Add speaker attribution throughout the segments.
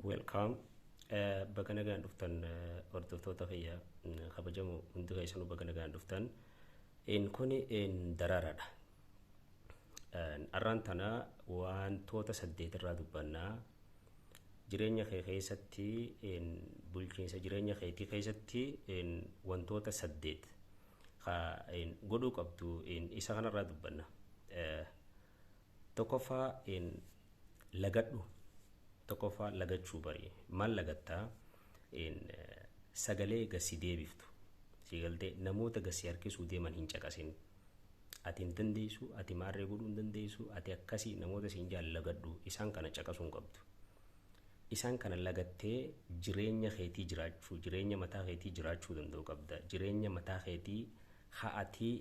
Speaker 1: Welcome. Baga nagaan dhuftan, hordoftoota kiyya kabajamoo, hundi keessanuu baga nagaan dhuftan. Kuni daraaraadha. Arraan tana wantoota saddeet irraa dubbannaa. Jireenya kee keessatti, bulchiinsa jireenya keetii keessatti wantoota saddeet godhuu qabdu, isa kanarraa dubbanna. Tokkoffaa, lagadhu. Tokkoffaa, lagachuu bari. Maal lagattaa? Sagalee gasi deebiftu. Sigaltee namoota gasi harkisuu deeman hin caqasin. Ati hin dandeessu, ati maarree godhuu hin dandeessu, ati akkasii namoota siin jaallagadhu, isaan kana caqasuu hin qabdu. Isaan kana lagattee jireenya keetii jiraachuu, jireenya mataa keetii jiraachuu danda'u qabda. Jireenya mataa keetii ha'atii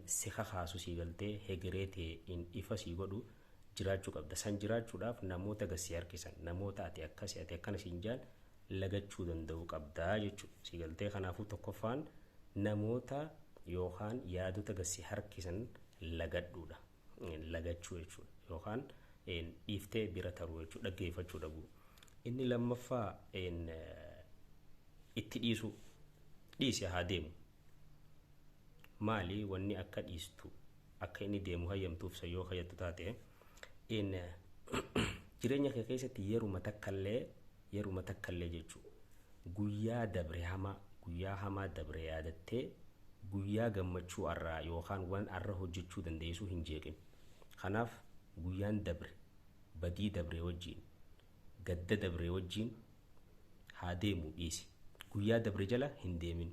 Speaker 1: si kakaasu, sii galtee hegeree ta'e ifa sii godhu jiraachuu qabda. San jiraachuudhaaf namoota gasii harkisan, namoota ati akkasii, ati akkana siin jaan lagachuu danda'u qabdaa jechuudha. Sii galtee, kanaafuu tokkoffaan namoota yookaan yaadota gasii harkisan lagadhuudha. Lagachuu jechuudha. Yookaan dhiiftee bira taruu jechuudha. Dhaggeeffachuu dhabuu. Inni lammaffaa, itti dhiisuu. Dhiisi, haa deemu. Maali wanni akka dhiistu, akka inni deemu hayyamtuuf san yoo hayyattu taate, jireenya kee keessatti yeruma takkallee, yeruma takkallee jechuudha, guyyaa dabre hamaa, guyyaa hamaa dabre yaadattee guyyaa gammachuu arraa yookaan waan arra hojjechuu dandeessuu hin jeeqin. Kanaaf guyyaan dabre, badii dabre wajjiin, gadda dabre wajjiin haa deemu, dhiisi. Guyyaa dabre jala hin deemin.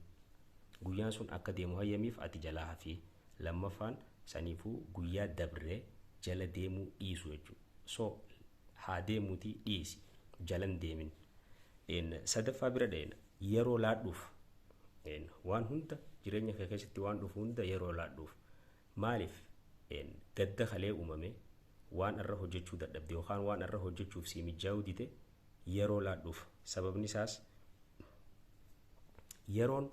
Speaker 1: Guyyaan sun akka deemu hayyamiif, ati jalaa hafii. Lammaffaan saniifuu guyyaa dabre jala deemuu dhiisu jechuudha. So haa deemuutii dhiisi, jalan deemin. Sadaffaa bira dheena, yeroo laadhuuf. Waan hunda, jireenya kee keessatti waan dhufu hunda yeroo laadhuuf. Maaliif? Gadda kalee uumame, waan irra hojjechuu dadhabde yookaan waan irra hojjechuuf si mijaa'uu dide yeroo laadhuuf. Sababni isaas yeroon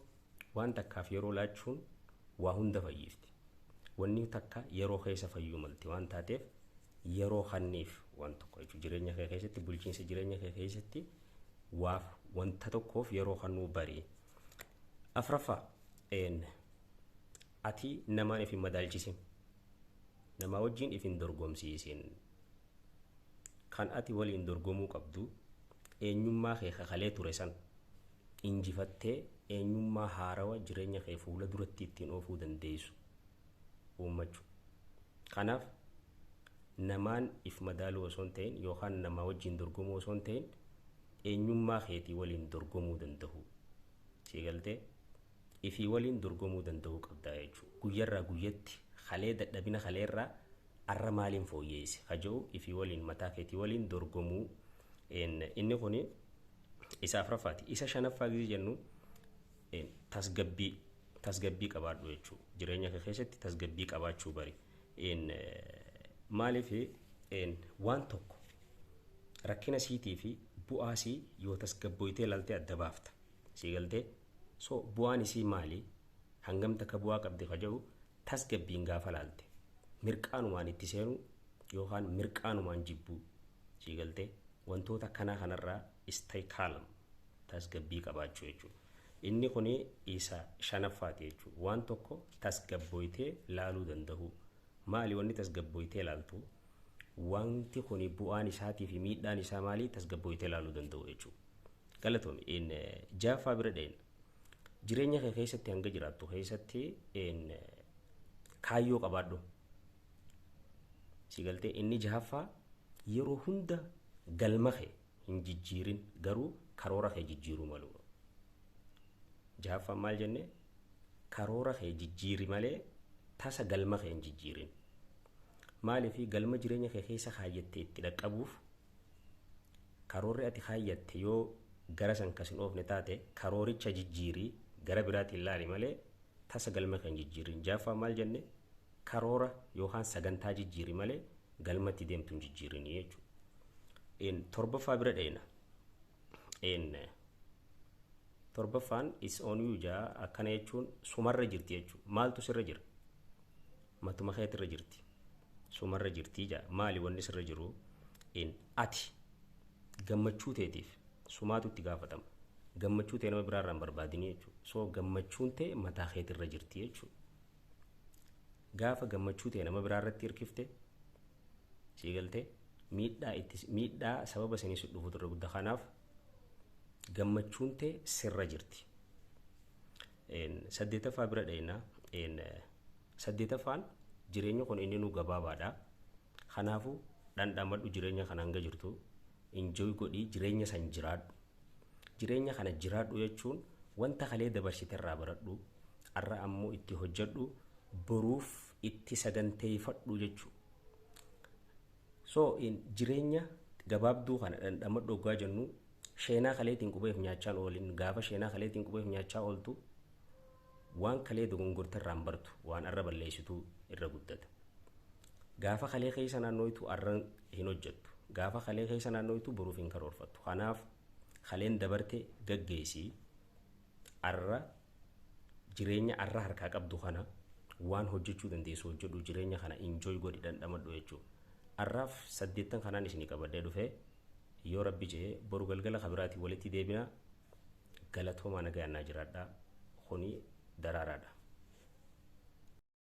Speaker 1: waan takkaaf yeroo laachuun waa hunda fayyifti. Wanni takka yeroo keessa fayyuu malti waan taateef, yeroo kanniif waan tokko jechuudha. Jireenya kee keessatti, bulchiinsa jireenya kee keessatti waaf wanta tokkoof yeroo kannuu bari. Afraffaa, ati namaan if hin madaalchisin. Namaa wajjin if hin dorgomsiisin. Kan ati waliin dorgomuu qabdu eenyummaa kee kakalee ture san injifattee eenyummaa haarawa jireenya kee fuula duratti ittiin oofuu dandeessu uummachuu. Kanaaf namaan if madaaluu osoo hin ta'in yookaan namaa wajjin dorgomuu osoo hin ta'in, eenyummaa keetii waliin dorgomuu danda'u. Sii galtee, ifii waliin dorgomuu danda'uu qabdaa jechuudha. Guyyarraa guyyatti kalee dadhabina kaleerraa arra maaliin fooyyeesse kaja'u ifii waliin, mataa keetii waliin dorgomuu. Inni kuni isa afuraffaati. Isa shanaffaa gisee jennu, tasgabbii qabaadhu jechuudha. Jireenya kee keessatti tasgabbii qabaachuu bari. Maaliif? Waan tokko rakkina siitii fi bu'aa sii yoo tasgabbooytee ilaaltee adda baafta. Sii galtee, so bu'aan isii maali? Hangam takka bu'aa qabdi ka jedhu tasgabbiin gaafa laalte, mirqaanumaan itti seenu yookaan mirqaanumaan jibbuu, sii galtee, wantoota akkanaa kanarraa stay calm, tasgabbii qabaachuu jechuudha. Inni kuni isa shanaffaati jechuudha. Waan tokko tasgabbooytee laaluu danda'u. Maali wanni tasgabbooytee laaltu? Wanti kuni bu'aan isaatii fi miidhaan isaa maali? Tasgabbooytee laaluu danda'u jechuudha. Galatoomi. Jaaffaa bira dheena. Jireenya kee keessatti hanga jiraattu keessatti kaayyoo qabaadhu. Si galtee, inni jahaffaa yeroo hunda galma kee hin jijjiirin, garuu karoora kee jijjiiruu malu. Jahaffaan maal jenne? Karoora kee jijjiiri malee tasa galma kee hin jijjiirin. Maaliif? Galma jireenya kee keessa kaayyatte itti dhaqqabuuf karoorri ati kaayyatte yoo gara san kas hin oofne taate, karooricha jijjiirii gara biraatiin ilaali malee tasa galma kee hin jijjiirin. Jahaffaan maal jenne? Karoora yookaan sagantaa jijjiiri malee galma itti deemtu hin jijjiirinii jechuudha. Torbaffaa bira dheena. Torbaffaan "is on you" jaa. Akkana jechuun sumarra jirti jechuudha. Maaltu sirra jira? Matuma keetirra jirti. Sumarra jirti jaa. Maali wanni sirra jiru? Ati gammachuu teetiif Sumaatu itti gaafatama. Gammachuu ta'e nama biraarraa hin barbaadini jechuudha. So gammachuun ta'e mataa keetirra jirti jechuudha. Gaafa gammachuu ta'e nama biraarratti hirkifte, sii galtee, miidhaa itti miidhaa sababa sanii si dhufutu irra guddaa. Kanaaf gammachuun ta'e sirra jirti. Saddeetaffaa bira dheenaa. Saddeetaffaan, jireenya kun inni nu gabaabaadha. Kanaafuu dhandhamadhu jireenya kana hanga jirtu, enjoy godhii jireenya san jiraadhu. Jireenya kana jiraadhu jechuun wanta kalee dabarsite irraa baradhu, har'a ammoo itti hojjedhu, boruuf itti saganteeffadhu jechuudha. So jireenya gabaabduu kana dhandhamadhu hoggaa jennu, sheenaa kaleetiin qubeef nyaachaan oolin. Gaafa sheenaa kaleetiin qubeef nyaachaa ooltu, waan kalee dogongorte irraan bartu, waan arra balleessituu irra guddata. Gaafa kalee keessa naannooytu, arra hin hojjettu. Gaafa kalee keessa naannooytu, boruuf hin karoorfattu. Kanaaf kaleen dabarte gaggeessii, arra jireenya arra harkaa qabdu kana waan hojjechuu dandeessu hojjedhu, jireenya kana enjoy godhi, dhandhamadhu jechuudha. Arraaf saddeettan kanaan isinii qabadhee dhufee, yoo Rabbi jedhee boru galgala kabiraatiin walitti deebina. Galatoomaa, nagaa jiraadhaa. Kuni daraaraadha.